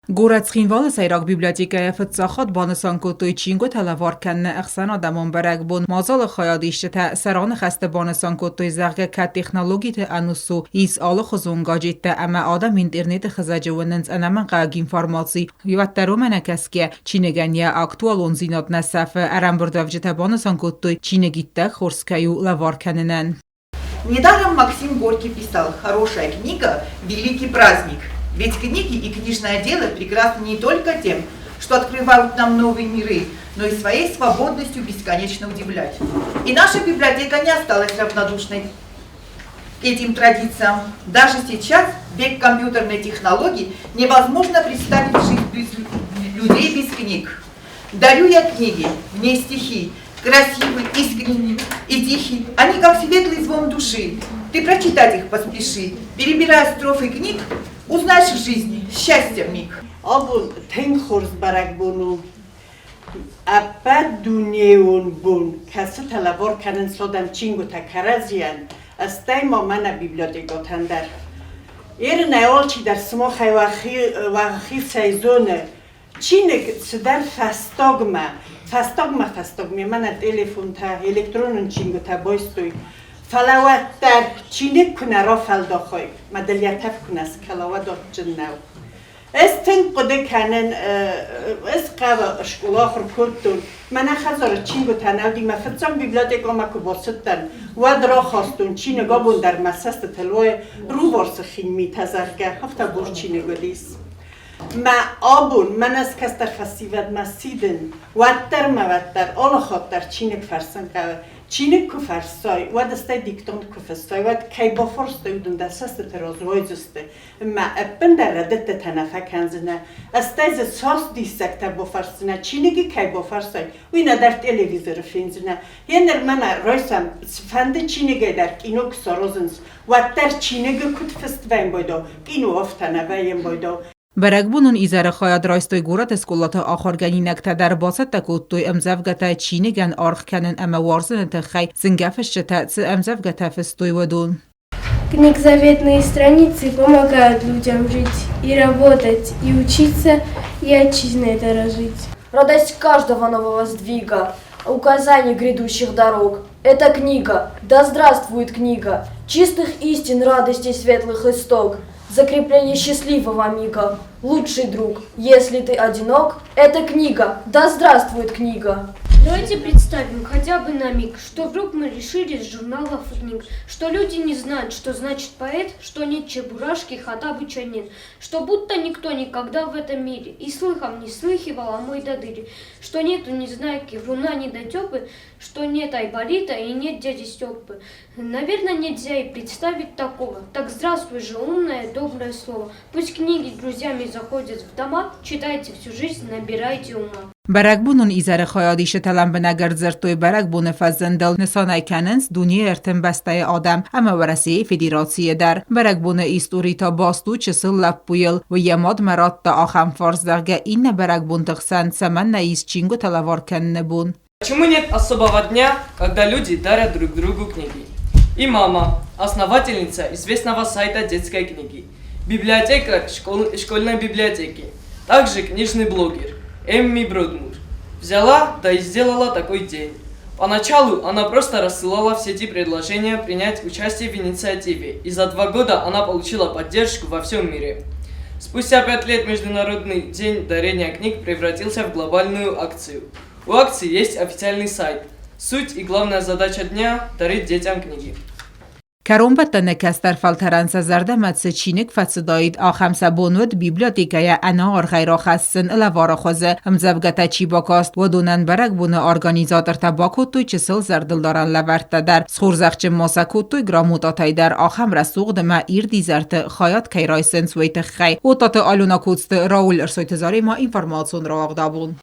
Горӕт Цхинвалы сӕйраг библиотекӕйы фыццаг хатт банысан кодтой чингуытӕ лӕвар кӕныны ӕхсӕнадӕмон бӕрӕгбон. Мадзалы хайадисджытӕ сӕ раныхӕсты банысан кодтой, зӕгъгӕ, кӕд технологиты ӕнус у, ис алыхуызон гаджеттӕ ӕмӕ адӕм интернеты хызӕджы уынынц ӕнӕмӕнгхъӕуӕг информаци, уӕддӕр уымӕ нӕ кӕсгӕ, чиныгӕн йӕ актуалондзинад нӕ сӕфы. Ӕрӕмбырдуӕвджытӕ банысан кодтой, чиныг иттӕг хорз кӕй у лӕвар кӕнынӕн. Недаром Максим Горький писал: «Хорошая книга – великий праздник». Ведь книги и книжное дело прекрасны не только тем, что открывают нам новые миры, но и своей свободностью бесконечно удивлять. И наша библиотека не осталась равнодушной к этим традициям. Даже сейчас, в век компьютерной технологии, невозможно представить жизнь без людей без книг. Дарю я книги, в ней стихи, красивый, искренний и тихий. Они как светлый звон души. Ты прочитать их поспеши. Перебирая строфы книг, узнаешь в жизни счастье миг. Абон тынг хорз бӕрӕгбон у. Ӕппӕт дунеон бон, кӕцытӕ лӕвар кӕнынц адӕм чингуытӕ кӕрӕдзийӕн, стӕй ма мӕнӕ библиотекӕтӕн дӕр. Ерынӕй алчидӕр сымахӕй уӕхицӕй зоны, Чиныг цыдӕр фӕстагмӕ, фӕстагмӕ-фӕстагмӕ мӕнӕ телефонтӕ, электронон чингуытӕ байстой. Фӕлӕ уӕддӕр чиныг куы нӕ рафӕлдахай, мӕ дыл йӕ тӕф куы нӕ скӕла, уӕд адджын нӕу. Ӕз тынг хъуыды кӕнын, ӕз хъӕуы скъола ахуыр кодтон, мӕнӕ хӕдзары чингуытӕ нӕ уыди, мӕ фыццаг библиотекӕмӕ куы бацыдтӕн, уӕд рахастон чиныг, абон дӕр мӕ цӕстытыл уайы, Руварсы хин митӕ, зӕгъгӕ, афтӕ бур чиныг уыдис. Мӕ абон мӕнӕ кӕстӕр фӕсивӕдмӕ сидын, уӕддӕр мӕ уӕддӕр алы хатт дӕр чиныг фӕрсын хъӕуы. Чиныг куы фӕрсай, уӕд стӕй диктант куы фыссай, уӕд кӕй бафарстай, уыдон дӕ цӕстыты раз уайдзысты. Ӕмӕ ӕппындӕр рӕдыдтытӕ нӕ фӕкӕндзынӕ. Стӕй дзы цас диссӕгтӕ бафӕрсдзынӕ, чиныджы кӕй бафӕрсай, уый нӕдӕр телевизоры фендзынӕ. Еныр мӕнӕ райсӕм, цыфӕнды чиныгӕй дӕр кино куы саразынц, уӕддӕр чиныгы куыд фыст вӕййын байдау, кино афтӕ нӕ вӕййын байдау. Бӕрӕгбонон изӕры хайад райстой горӕты скъолаты ахуыргӕнинӕгтӕ дӕр, бацӕттӕ кодтой ӕмдзӕвгӕтӕ чиныгӕн аргъ кӕнын ӕмӕ уарзыны тыххӕй зынгӕ фысджытӕ цы ӕмдзӕвгӕтӕ фыстой, уыдон. Книг заветные страницы помогают людям жить и работать, и учиться, и отчизной дорожить. Радость каждого нового сдвига, указаний грядущих дорог – это книга, да здравствует книга, чистых истин, радостей светлых исток, закрепление счастливого мига. Лучший друг, если ты одинок, это книга, да здравствует книга. Давайте представим хотя бы на миг, что вдруг мы решили с журналов книг, что люди не знают, что значит поэт, что нет Чебурашки, Хоттабыча нет, что будто никто никогда в этом мире и слыхом не слыхивал о Мойдодыре, что нету Незнайки, Вруна, Недотепы, что нет Айболита и нет дяди Степы. Наверное, нельзя и представить такого. Так здравствуй же, умное, доброе слово. Пусть книги с друзьями заходят в дома, читайте всю жизнь, набирайте ума. Бӕрӕгбонон изӕры хайадисджытӕ лӕмбынӕг ӕрдзырдтой бӕрӕгбоны фӕзындыл, нысанӕй кӕнынц дунейы ӕртын бӕстӕйы адӕм ӕмӕ Уӕрӕсейы Федерацийы дӕр. Бӕрӕгбоны истори та баст у чысыл лӕппуйыл. Уый йӕ мадмӕ радта ахӕм фарст, зӕгъгӕ, иннӕ бӕрӕгбонты хсӕн цӕмӕннӕ ис чингуытӕ лӕвар кӕныны бон. Почему нет особого дня, когда люди дарят друг другу книги? И мама, основательница известного сайта детской книги, библиотекарь школьной библиотеки, также книжный блогер Эмми Бродмур, взяла да и сделала такой день. Поначалу она просто рассылала в сети предложения принять участие в инициативе, и за 2 года она получила поддержку во всем мире. Спустя 5 лет Международный день дарения книг превратился в глобальную акцию. У акции есть официальный сайт. Суть и главная задача дня – дарить детям книги. Кӕронбӕттӕны кӕстӕр фӕлтӕрӕн сӕ зӕрдӕмӕ цы чиныг фӕцыдаид, ахӕм сӕ бон уыд библиотекӕйӕ ӕнӕаргъӕй рахӕссын лӕвары хуызы. Ӕмдзӕвгӕтӕ чи бакаст, уыдонӕн бӕрӕгбоны организатортӕ бакодтой чысыл зӕрдылдарӕн лӕвӕрттӕ дӕр. Схорзӕхджын ма сӕ кодтой грамотатӕй дӕр, ахӕм рӕсугъд ӕмӕ ирд изӕрты хайад кӕй райсынц, уый тыххӕй. Оттаты Алена Коцты, Рауль Ӕрсойты Заремӕ, информацион рауагъд абон.